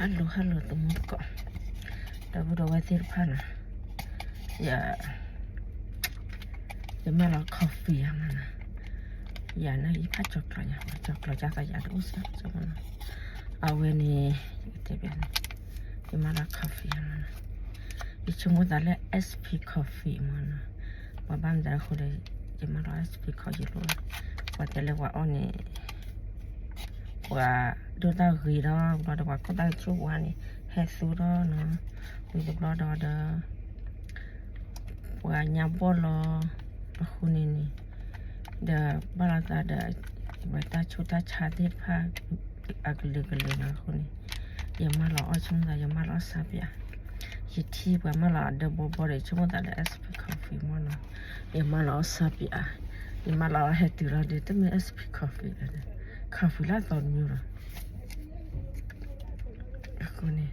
hello hello သမူသကိး, ဒီပုၢ်ဒီဝဲၢ်သ့ၣ်တဖၣ်နီၤ, ယ ယမၢလီၤ coffee ယၤမနီၤ, ယၤန့ၣ် ယဖးကၠီၤကျီၤညါ, ကၠီၤကျီၤကၢ်သးယၤတအိၣ်စ့ၢ်ကီးမနီၤ, အဝဲန့ၣ် ယတဲဘၣ်န့ၣ်, ယမၢလီၤ coffee ယၤမနီၤ, ယဆိကမိၣ်သးလၢ SP coffee မနီၤ, ပှၤဘၣ်မတၤအဃိဒီး ယမၢလီၤ SP coffee ယလိၣ်, ပှၤတဲလၢပှၤအီၣ်န့ၣ် ပှၤဒိၣ်တၢ်ဂ့ၤဒီး ဘျီဒီးပှၤခိၣ်တၢ်ဆိၣ်ဝါန့ၣ် ဟဲသူဒီးနီၤ, ဝံၤတဘျီဒီး ပှၤညါဘီၣ်လီၤ, အဃိန့ၣ်န့ၣ် ဒီးဘၣ်လီၤသးဒီး ဝဲတၢ်ဆူးတၢ်ဆါသ့ၣ်တဖၣ် အကလုာ်ကလုာ်နီၤ, အဃိန့ၣ် ယမၢလီၤအီၣ်ဆိကမိၣ်သး ယမၢလီၤအီၣ်စၢ်ပၠး, ယထံၣ်ပှၤမၢလီၤအဒၢဘီဘီဒီး ယဆိကမိၣ်သးလၢ SP coffee မနီၤ, ယမၢလီၤအီၣ်စၢ်ပၠး, ယမၢလီၤအီၣ်ဟဲတုၤလီၤဒီး တမ့ၢ် SP coffee လီၤ, coffee လၢအသီတမံၤလီၤ. အဃိန့ၣ်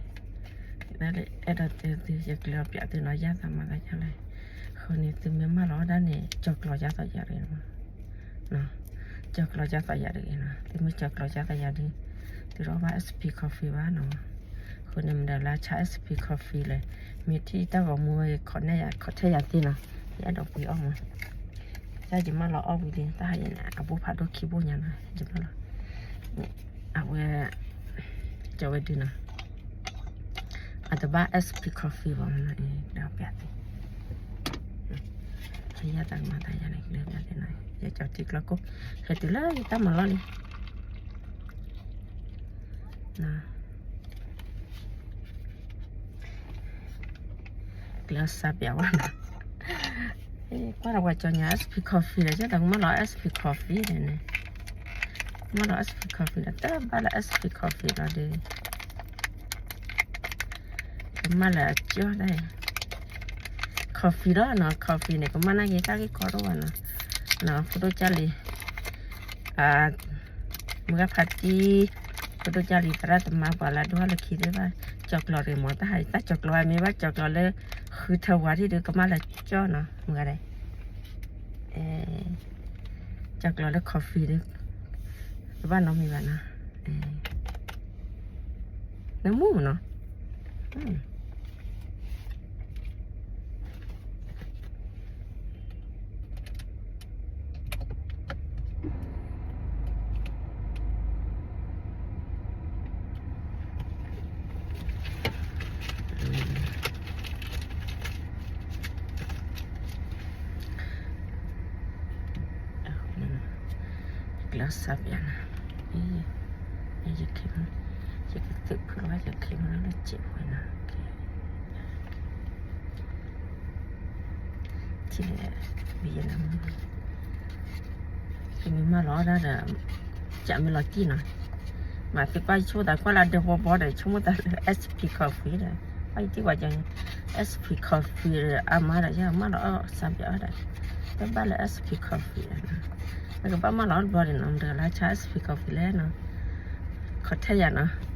အဲၣ်ဒိးတဲသု ယကျဲၤအီၣ်ပၠးသုနီၤ, ယၢ်သးမၤသးယၤလဲၣ်, အဃိန့ၣ် သုမ့ၢ်မၢလီၤအီၣ်ဒၣ်န့ၣ် ကၠီၤကျီၤကၢ်သးယၤတဂ့ၤနီၤ, ကၠီၤကျီၤကၢ်သးယၤတဂ့ၤနီၤ, သုမ့ၢ်ကၠီၤကျီၤကၢ်သးယၤဒီး သုတအီၣ်ဘၣ် SP coffee ဘၣ်နီၤ, အဃိန့ၣ် မတၤလၢဆါ SP coffee လဲၣ်, မ့ၢ်ထံၣ်တၢ်ဂီၤမူဝဲ ခီၣ်ထဲယၤသ့နီၤ, ယအဲၣ်ဒိးပှ့ၤအီၣ်မး, တၢ်ယမၢလီၤအီၣ်ဝံၤလံ တၢ်ဟးယဲန့ၣ် အဘိဖးဒိၣ်ခံဘိညါနီၤ, ယမၢလီၤ အဝဲ ကၠီၤဝဲဒုနီၤ, အတဘၣ် SP coffee ဘၣ်မနီၤ, ဒီးပျးသ့, ယၢ်သးမၤသးယၤန့ၣ် ကျဲၤပျးသ့နီၤ, ယကၠီၤထံကျီကိၣ်, ဟဲတုၤလၢယတၢ်မၤလီၢ်လံ ကျဲၤစၢ်ပၠးဝဲနီၤ, ကွၢ်ဒီးပှၤကၠီၤညါ SP coffee ဒီး ယဲဒီးကမၢလီၤ SP coffee ဒီးန့ၣ်, မၢလီၤ SP coffee ဒီး တဘၣ်လၢ SP coffee လီၤဒီး ကမၢလၢအကၠီဒၣ်အံၤ, coffee လီၤနီၤ, coffee န့ၣ် ကမၢနာ်က့ၤတၢ်ဂ့ၢ်ကီဒိၣ်ဘၣ်နီၤ, နီၤ ဖိဒိၣ်ကၢ်လံၤ, မုၢ်ဂၢ်ဖးတံၢ်, ဖိဒိၣ်ကၢ်လံၤ သရၣ်သမါ ပှၤလၢအဒိၣ်ထီၣ်လၢခံသ့ၣ်တဖၣ်, ကၠီၤကျီၤတဂ့ၤမး, တၢ်ဟးတၢ်ကၠီၤကျီၤ မ့ၢ်ဘၣ်ကၠီၤကျီၤလၢ ဃုထၢဝါထံၣ်ဒီး ကမၢလၢကၠီနီၤ, မုၢ်ဂၤဒဲး ကၠီၤကျီၤလၢ coffee ဒီး တဘၣ်နီတမံၤဘၣ်နီၤ, နမူနီၤ ကျဲၤစၢ်ပၠးနၤ, ယက, ယကသုးဖုလီၤ ယကမၤလၢစဲးပှဲၤနၤ, ထံၣ်လဲၣ်, ဘံယနၤ, ယမ့ၢ်မၢလီၤအီၣ်ဒၣ်ဒီး ကမ့ၢ်လီၤတံၢ်နီၤ, မၤသ့ကွၢ်ယဆိကမိၣ်သးကွၢ်လၢဒၢဘီဘီဒီး ယဆိကမိၣ်သးလၢ SP coffee ဒီး, ဘၣ်ယတံၢ်ပှၤကၠီၤညါ SP coffee ဒီးအါမးဒီး ယမၢလီၤအီၣ်စၢ်ပၠးအီၣ်ဒီး, တဘၣ်လၢ SP coffee ဒီးနီၤ, နကဘၣ်မၢလီၤအီၣ်တဘျီဒီးနီၤ, မတၤလၢဆါ SP coffee လဲၣ်နီၤ, ခီၣ်ထဲယၤနီၤ,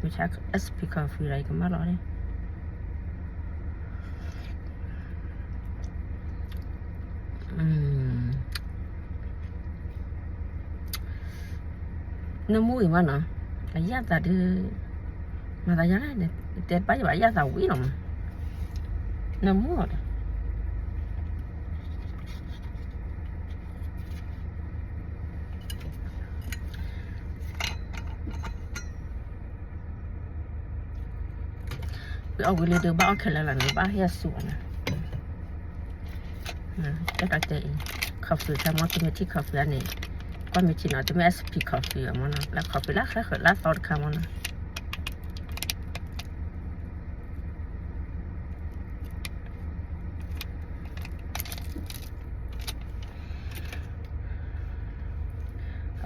မ့ၢ်ဆါ SP coffee ဒီး ယကမၢလီၤန့ၣ် နမူအံၤမးနီၤ, အယၣ်သးဒုး, မၤသးယၤလဲၣ်, တဲတဘၣ်ယဘၣ်ယၣ်သးဝံၤလီၤမး, နမူလီၤဒီး ပအီၣ်ဝံၤလံဒီး ဘၣ်အီၣ်ခဲလၢာ်လီၤန့ၣ် ဘၣ်ဟဲစူၤအီၤန့ၣ်, အဲၣ်ဒိးတဲအံၤ, coffee တၢ်မ့ၢ်တမ့ၢ်ထံၣ် coffee န့ၣ်, ကွၢ်မ့ၢ်ထံၣ်နီၤ တမ့ၢ် SP coffee မ့ၢ်နီၤ, လၢ coffee လၢဃဲဃဲလၢသီတခါမ့ၢ်နီၤ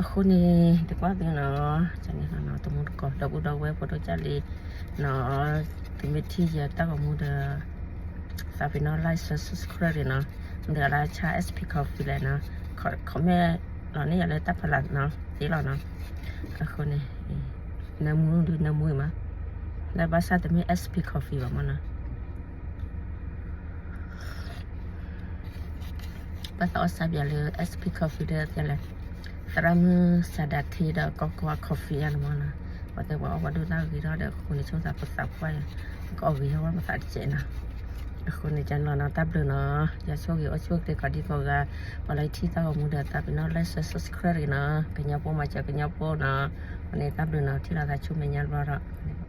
အဃိန့ၣ် တကွၢ်သ့နီၤ, တမူတကိး ဒီပုၢ်ဒီဝဲၢ်ဖိဒိၣ်ကၢ်လံၤနီၤ, သုမ့ၢ်ထံၣ်ယတၢ်ဂီၤမူဒီး သးပ့ၤနီၣ် like share subscribe န့ၣ်နီၤ, မ့ၢ်တဂၤလၢဆါ SP coffee လဲၣ်နီၤ, comment လီၤန့ၢ်ယၤလၢတၢ်ဖီလာ်နီၤ သ့လီၤနီၤ, အဃိန့ၣ် နမူဒုးနမူအံၤမး, လၢဘၣ်ဆၣ်တမ့ၢ် SP coffee ဘၣ်မ့ၢ်နီၤ ဘၣ်သးအီၣ်စၢ်ပၠးလၢ SP coffee ဒီးသ့လဲၣ်, သရၣ်မုၣ်စၤဒၤထ့ဒီးကီကီ coffee အါန့ၣ်မ့ၢ်နီၤ, ပှၤတဲပှၤအီၣ်ပှၤဒိၣ်သၣ်ဂ့ၤထီၣ်ဒီး အဃိန့ၣ်ဆိသးဖိသးပှၢ်ယၤ, ကအီၣ်ဂ့ၤထီၣ်ဝဲမသးတကဲးနီၤ. အဃိန့ၣ် ကနီၤနီၤ တၢ်ဘျုးနီၤ, ယွၤဆိၣ်ဂ့ၤအိၣ်ဆူၣ်အိၣ်ချ့ကိးဒံကိးဂၤ, ပှၤလၢထံၣ်သၣ်ဂီၤမူဒီး သးပ့ၤနီၣ် like share subscribe တဂ့ၤနီၤ, ကညီဖိမၤစၢၤကညီဖိနီၤ. အဃိန့ၣ် တၢ်ဘျုးနီၤ, ထံၣ်လိာ်သးဆူမဲာ်ညါတဘျီဒီး